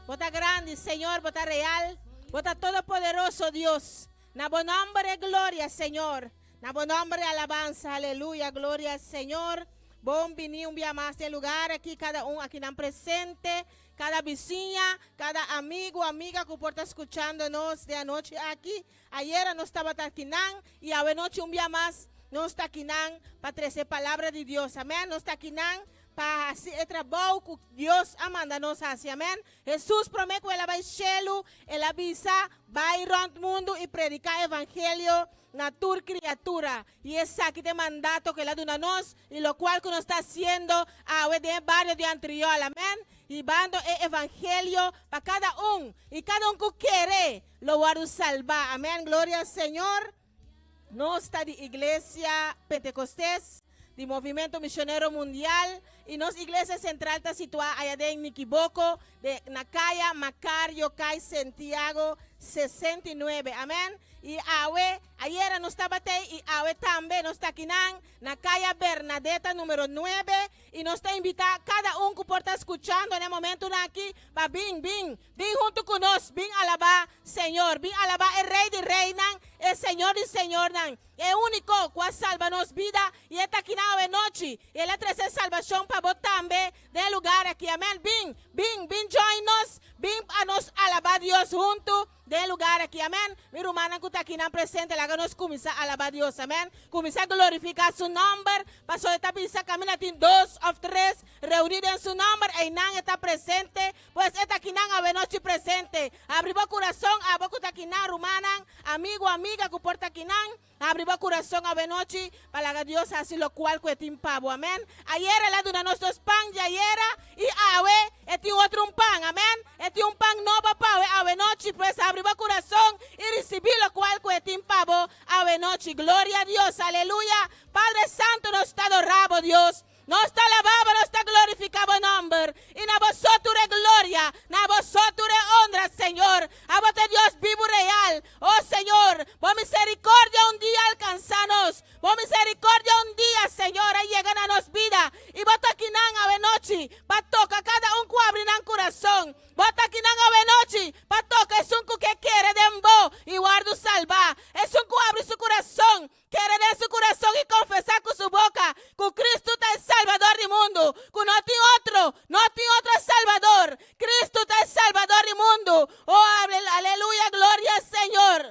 Bo ta grandi, Señor, Bo ta real, Bo ta todopoderoso, Dios. Na Bo nomber e gloria, Señor. Na Bo nomber e alabansa. Aleluya, gloria al Señor. Bon bini un bia mas den lugar aki, kada un akinan presente, kada bisiña, kada amigo, amiga ku por ta skuchando nos den anochi aki. Ayera nos tabata akinan i awenochi un bia mas nos ta akinan pa trese e palabra di Dios. Amen. Nos ta akinan pa hasi e trabou ku Dios a manda nos hasi. Amen. Hesus promé ku el a bai shelu, el a bisa, Bai rònt mundu i prediká evangelio na tur kriatura. I esaki ta e mandato ku el a duna nos i lokual ku nos ta hasiendo awe den e bario di Antriol. Amen. Hibando e evangelio pa kada un, i kada un ku kere lo wòrdu salbá. Amen. Gloria al Señor. Nos ta di Iglesia Pentecostes, di Movimento Misionero Mundial, y nos Iglesia Central ta situa aya den Nikiboko, de na Kaya Macario Cay Santiago 69. Amen. Y awe, ayera nos tabata ey y awe tambe nos ta akinan na Kaya Bernadetta numero 9 y nos ta invita cada un cu por ta scuchando na e momentonan aki pa bin, bin, Bin huntu ku nos, bin alabá Señor, bin alabá e Rei di reinan, e Señor di señornan, e úniko ku a salba nos bida, i e ta akinan awe nochi, i el a trese salbashon pa bo tambe den e lugar aki. Amèn. Bin, bin, bin join nos, bin pa nos alabá Dios huntu den e lugar aki. Amèn. Mi rumannan ku ta akinan presente, laga nos kuminsá alabá Dios. Amèn. Kuminsá glorifiká su nòmber, pasobra e ta bisa kaminda tin dos òf tres reuní den su nòmber, einan e ta presente. Pues e ta kinan awenochi presente. Abri bo kurason, abo ku ta kinan, rumannan, amigu, amiga ku por ta kinan, abri bo kurason awenochi pa laga Dios hasi lokual ku e tin pa bo. Amen. Ayer el a duna nos dos pan djayera i awe e tin otro un pan. Amen. E tin un pan nobo pa awe awenochi. Pues abri bo kurason i risibí lokual ku e tin pa bo awenochi. Gloria a Dios. Aleluya. Padre Santo nos ta adorá bo Dios. Nos ta alabá bo, nos ta glorifiká bo nòmber, i na bo so tur e gloria, na bo so tur e honra, Señor. Abo ta e Dios bibu real. O Señor, bo miserikòrdia un dia alkansá nos. Bo miserikòrdia un dia, Señor, a yega na nos bida, i bo ta akinan awenochi pa toka kada un ku abri nan kurason. Bo ta akinan awenochi pa toka esun ku ke kere den bo i wòrdu salbá, esun ku abri su kurason Kere den su kurason i konfesá ku su boka ku Kristu ta e Salbador di mundu, ku no tin otro, no tin otro Salbador. Kristu ta e Salbador di mundu. Oh, aleluya, gloria al Señor.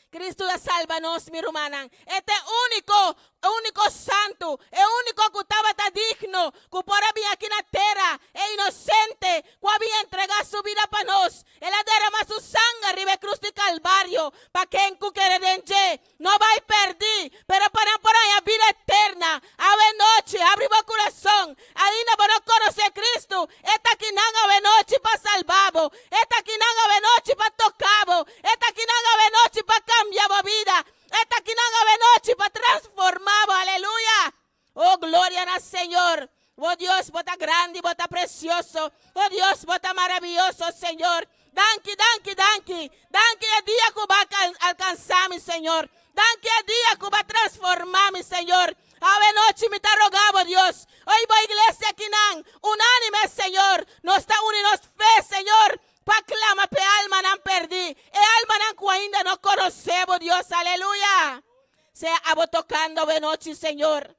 Kristu a salba nos, mi rumannan. E ta e úniko, e úniko santu, e úniko ku tabata digno ku por a bin aki na tera, e inosente ku a bin entregá su bida pa nos. El a derama su sanger riba e krus di Kalbario pa ken ku kere den dje no bai pèrdí, pero pa nan por haña bida eterna. Awe nochi, habri bo kurason. Ainda bo no konosé Kristu? E ta kinan awe nochi pa salba bo. E ta kinan awe nochi pa toka bo. E ta kinan awe nochi pa kambia bo bida. E ta kinan awe nochi pa transformá bo. Aleluya! Oh, gloria na Señor! Oh Dios, bo ta grandi, bo ta precioso. Oh Dios, bo ta maravilloso, Señor. Danki, danki, danki. Danki e dia cu bo a alcansa mi, Señor. Danki e dia cu bo a transforma mi, Señor. Awe nochi mi ta roga bo, Dios. Oy bo iglesia akinan, unánime, Señor. Nos ta uni nos fe, Señor, pa clama p'e almanan perdí, e almanan cu ainda no conoce bo, Dios. Aleluya. Sea abo tocando awe nochi, Señor.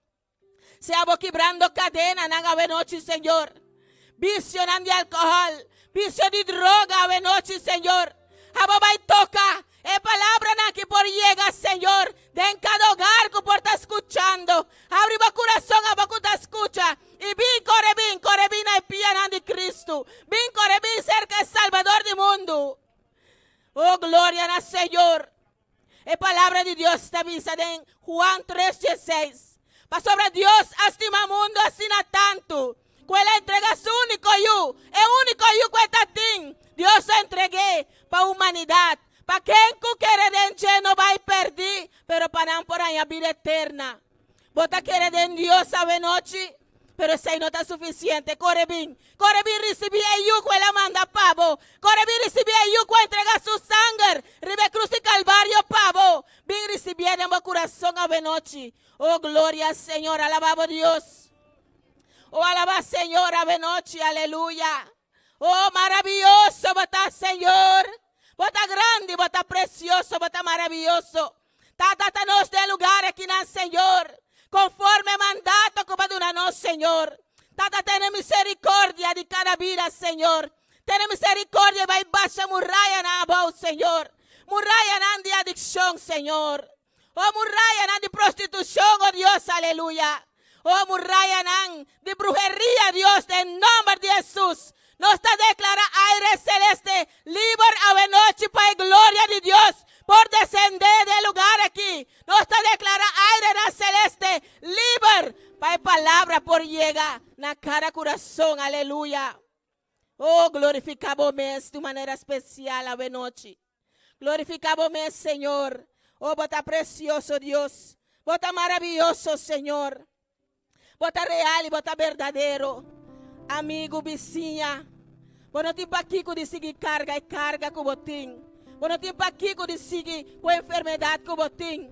Sea abo kibrando cadenanan awe nochi, Señor. Vicionan di alcohol, vicio di droga awe nochi, Señor. Abo bai toca e palabranan ki por yega, Señor, den cada hogar cu por ta scuchando. Abri bo curason abo cu ta scucha y bin, core bin, core bin na e pianan di Cristo. Bin, core bin cerca e Salbador di mundo. Oh, gloria na Señor. E Palabra di Dios ta bisa den Juan tres dieseis, Pasobra Dios a stima mundu asina tantu, ku el a entrega su úniko Yu, e úniko Yu ku e ta tin, Dios a entreg'é pa humanidat, pa ken ku kere den dje no bai pèrdí, pero pa nan por haña bida eterna. Bo ta kere den Dios awenochi? Pero esei no ta sufisiente. Kore bin. Kore bin risibí e Yu ku El a manda pa bo. Kore bin risibí e Yu ku a entregá Su sanger riba e krus di Kalvario pa bo. Bin risibié den bo kurason awenochi. O gloria al Señor! Alabá bo Dios! O alabá Señor awenochi! Aleluya! Oh, maravioso bo ta, Señor. Bo ta grandi, bo ta precioso, bo ta maravioso. Tata, ta nos den lugar akinan, Señor, conforme mandato cu bo a duna nos, Señor. Tata, tene misericordia di cada bida, Señor. Tene misericordia y bay basha murayanan abou, Señor. Murayanan di adiccion, Señor. Oh murayanan di prostitucion, oh Dios, aleluya. Oh murayanan di bruheria, Dios, den nomber di Jesus. Nos ta declara aire celeste liber awenochi pa e gloria di Dios por descende den e lugar aki. Nos ta declara airenan celeste liber pa e palabra por yega na cada curason, aleluya. Oh glorifica bo mes di un manera special awenochi. Glorifica bo mes, Señor. Oh, bo ta precioso, Dios. Bo ta maraviyoso, Señor. Bo ta real y bo ta berdadero. Amigo, bisiña, bo no tin pakico di sigui carga e carga cu bo tin. Bo no tin pakico di sigui cu e enfermedad cu bo tin.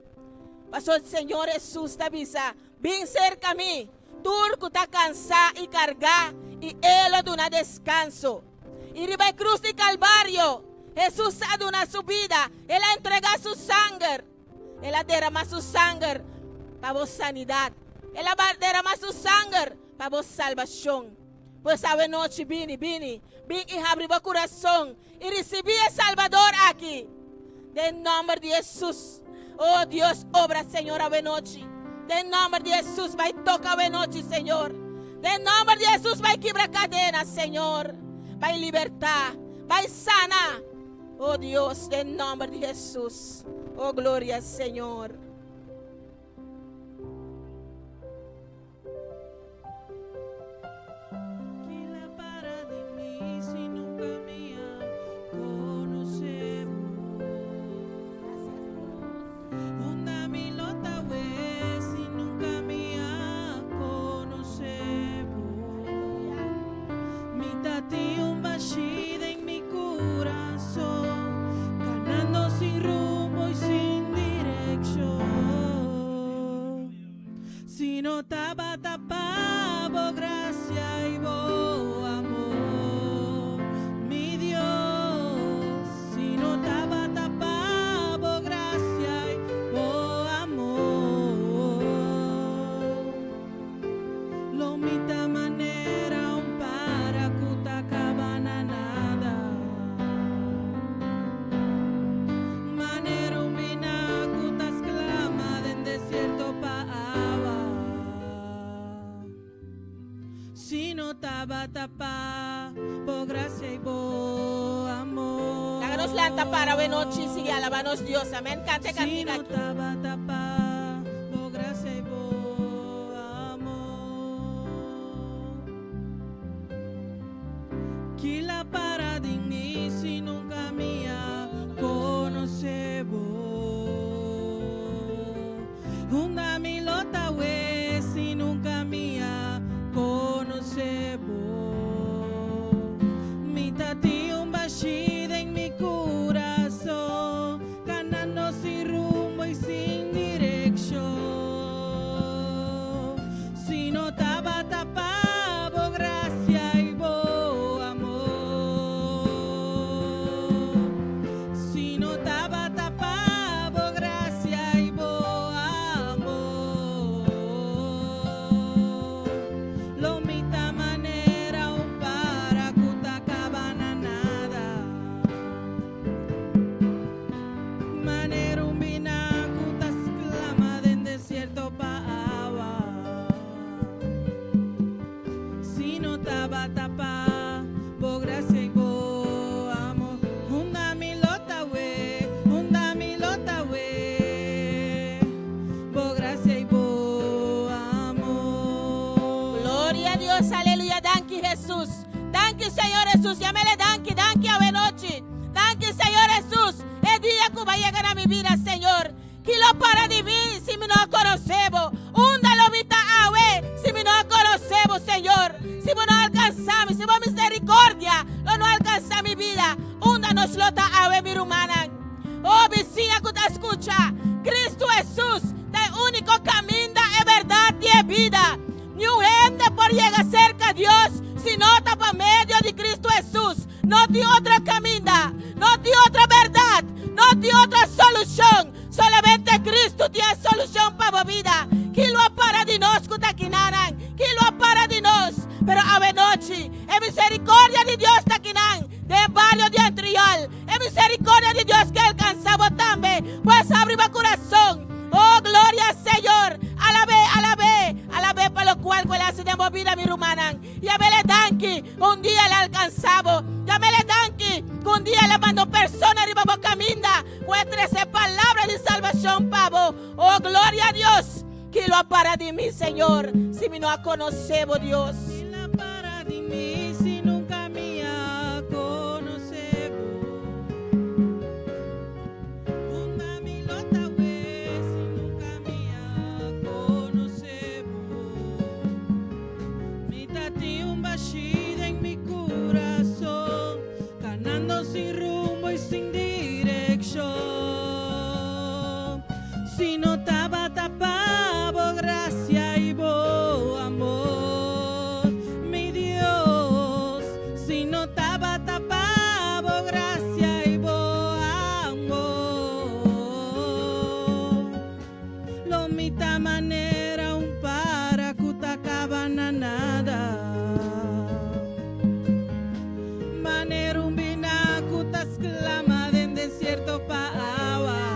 Pasobra Señor Jesus ta bisa, Bin cerca mi, tur cu ta cansa y carga, y E lo duna descanso. I riba e krus di Kalvario, Hesus a duna su bida, el a entregá su sanger. El a derama su sanger pa bo sanidat. El a derama su sanger pa bo salbashon. Pues awe nochi bini, bini, bin i habri bo kurason i risibí e Salbador aki. Den nòmber di Hesus. O Dios, obra, Señor, awe nochi. Den nòmber di Hesus, bai toka awe nochi, Señor. Den nòmber di Hesus, bai kibra kadena, Señor. Bai libertá, bai sana. O Dios, den nòmber di Hesus. O gloria, Señor. Si no tabata pa bo gracia y bo amor, mi Dios. Si no tabata pa bo gracia y bo amor, lo mi ta manera un para cu ta caba na nada. Manera un bina cu ta sclama den desierto pa awa. Si no tabata pa bo gracia y bo amor. Laga nos lanta para awe nochi y sigui alaba nos Dios. Amen. Canta e Si cantica no aki. tabata pa bo gracia y bo amor. Ki la para di mi si nunca mi a conoce bo? Unda mi lo ta we si nunca mi a conoce bo? Mi ta tin un bashi den mi curason, canando sin rumbo y sin direccion. Si no tabata pa bo gracia y bo amor. Si no tabata pa bo gracia y bo amor. Lo mi ta manera un para cu ta caba na nada. Manera un bina cu ta sclama den desierto pa awa. Si no tabata pa bo gracia y bo amor. Unda mi lo ta we, unda mi lo ta we. Bo gracia y bo amor. Gloria a Dios, aleluya. Danki Hesus. Danki Señor Hesus. Yamele danki, danki awe nochi. Danki Señor Hesus. E dia cu bo a yega na mi bida, Señor. Ki lo para di mi si mi no a conoce bo? Unda lo mi ta awe si mi no a conoce bo, Señor? Si bo no alcansa mi, si bo misericordia lo no alcansa mi bida, unda nos lo ta awe, mi rumannan? Oh, bisiña cu ta scucha, Cristo Jesus ta e unico caminda, e berdad y e bida. Niun hende por yega cerca Dios si no ta pa medio di Cristo Jesus. No tin otro kaminda, no tin otro bèrdat, no tin otro solushon. Solamente Kristu tin e solushon pa bo bida. Ki lo a para di nos ku ta kinanan? Ki lo a para di nos? Pero awenochi, e misericordia di Dios ta kinan den bario di Antriol. E misericordia di Dios ke alcansa bo tambe. Pues abri bo curason. Oh, gloria al Señor. Alab'é, alab'é, alab'é pa locual cu el haci den bo bida, mi rumannan. Yam'el e danki cu un dia el a alcansa bo. Yam'el e danki cu un dia el a manda un persona riba bo caminda cu e trece e palabra di salbacion pa bo. Oh, gloria a Dios! Ki lo a para di mi, Señor, si mi no a conoce bo, Dios? Ki lo a para di mi si nunca mi a conoce bo? Unda mi lo ta we si nunca mi a conoce bo? Mi ta tin un bashi den mi curason, canando sin rumbo y sin direccion. Si no tabata pa bo gracia y bo amor, mi Dios, si no tabata pa bo gracia y bo amor, lo mi ta manera un para cu ta caba na nada, manera un bina cu ta sclama den desierto pa awa.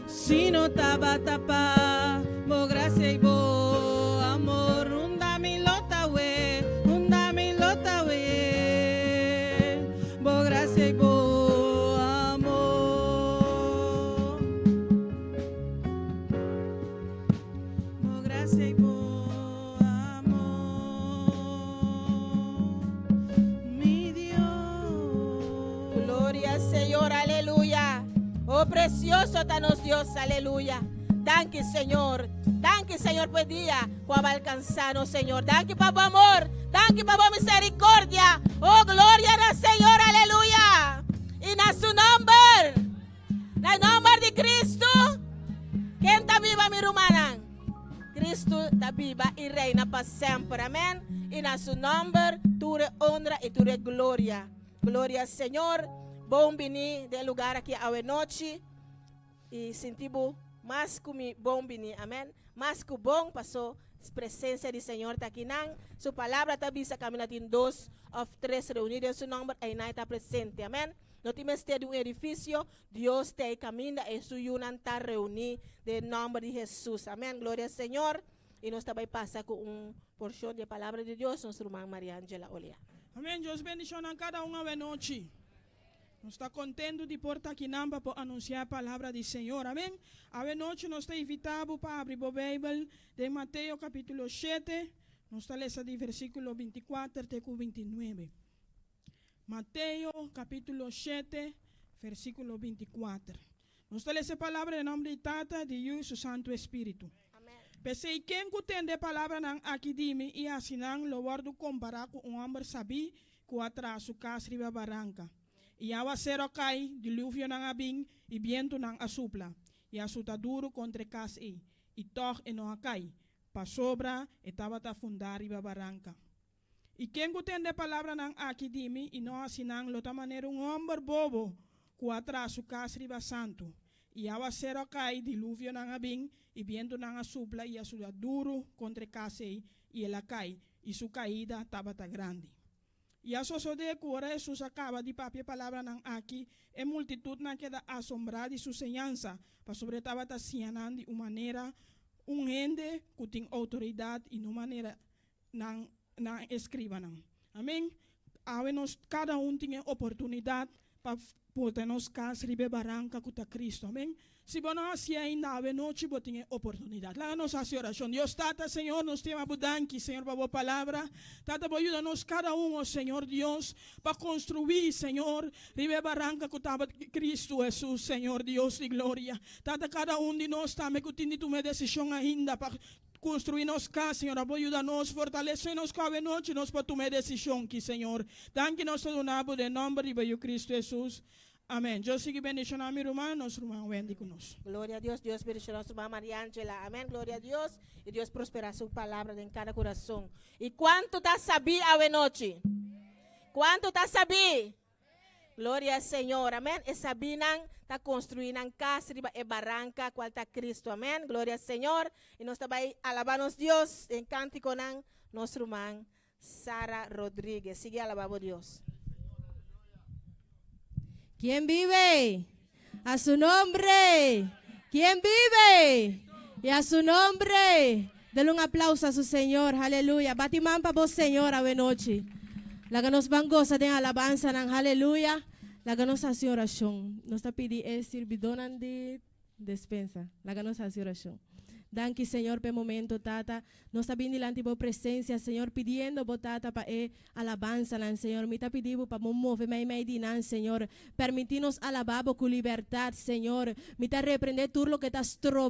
Si no tabata pa bo gracia y bo amor, unda mi lo ta we, unda mi lo ta we, bo gracia y bo amor. Bo gracia y bo amor, mi Dios. Gloria al Señor, aleluya. Oh, precioso ta nos Dios, aleluya. Danki, Señor. Danki, Señor, pa e dia cu a alcansa nos, Señor. Danki pa bo amor. Danki pa bo misericordia. Oh, gloria na Señor, aleluya. Y na su nomber. Na nomber di Cristo. Ken ta biba, mi rumannan? Cristo ta biba y reina pa semper. Amen. Y na su nomber, tur e honra y tur e gloria. Gloria al Señor. Bon bini den lugar aki awe nochi. Y sinti bo mas cu mi bon bini. Amen. Mas cu bon paso presencia di Señor ta akinan. Su palabra ta bisa camina tin dos of tres reuni den su nomber, einan e ta presente. Amen. No tin mester di un edificio, Dios ta e caminda e su yunan ta reuni den nomber di Jesus. Amen. Gloria al Señor. Y nos ta bay pasa cu un porcion di e palabra di Dios, nos ruman Mariangela Olea. Amen. Dios bendicionan cada un awe nochi. Nos ta contento di por ta akinan pa por anuncia e palabra di Señor. Amen. Awe nochi nos ta invita bo pa abri bo Bijbel den Mateo capitulo shete. Nos ta lesa di versiculo 24 te cu 29. Mateo capitulo shete, versiculo 24. Nos ta lesa e palabra den nomber di Tata, di Yu y su Santu Espiritu. P'esei ken ku tende e palabranan aki di mi i hasi nan lo wòrdu kompará ku un hòmber sabí ku a traha su kas riba baranka. I awaseru a kai, diluvionan a bin i bientunan a supla, i a suta duru kontra e kas ei, i tòg e no a kai, pasobra e tabata fundá riba baranka. I ken ku tende e palabranan aki di mi i no hasi nan lo ta manera un hòmber bobo ku a traha su kas riba santu. I awaseru a kai, diluvionan a bin, i bientunan a supla i a suda duru kontra e kas ei, i el a kai, i su kaida tabata grandi. I a sosodé ku ora Hesus a kaba di papia e palabranan aki, e multitutnan a keda asombrá di su señansa, pasobra e tabata siña nan di un manera un hende ku tin outoridat i no manera nan nan escribanan. Amen. Awe nos cada un tin e oportunidad pa pota nos cas riba e baranca cu ta Cristo. Amen. Si bo no haci ainda awe nochi bo tin e oportunidad. Laga nos haci oracion. Dios Tata, Señor, nos ta yama bo danki, Señor, pa bo palabra. Tata, bo yuda nos cada un, o Señor Dios, pa construi, Señor, riba e baranca cu ta Cristo Jesus, Señor Dios di gloria. Tata, cada un di nos tambe cu tin di tuma e decision ainda pa Construi nos cas, Señor. Abo yuda nos, fortalece nos cu awe nochi nos por tuma e decision ki, Señor. Danki nos ta duna Bo den nomber di bo Yu Cristo Jesus. Amen. Dios sigui bendiciona mi ruman, nos ruman Wendy cu nos. Gloria a Dios, Dios bendiciona nos ruman Mariangela. Amen, gloria a Dios. Y Dios prospera su palabra den cada corazon. Y cuanto ta sabi awe nochi? Kuantu ta sabí? Gloria na Señor. Amèn. E sabínan ta konstruyendo nan kas riba e baranka, kual ta Kristu. Amèn. Gloria na Señor. I nos tambe alabá nos Dios den kántikonan nos ruman Sara Rodríguez. Sigui alabá Dios. ¿Quién vive? A su nombre. ¿Quién vive? Y a su nombre. Denle un aplauso a su Señor. Aleluya. Bati man pa bo Señor awe nochi. Laga nos ban gosa den alabansa nan. Aleluya. Laga nos hasi orashon. Nos ta pidi e sirbidónan di despensa. Laga nos hasi orashon. Danki, Señor, pa e momento, Tata. Nos ta bin dilanti bo presensia, Señor, pidiendo bo, Tata, pa e alabansanan, Señor. Mi ta pidi pa move meimei di nan, Señor. Permití nos alabá bo ku libertat, Señor. Mi ta reprendé tur loke ta stroba.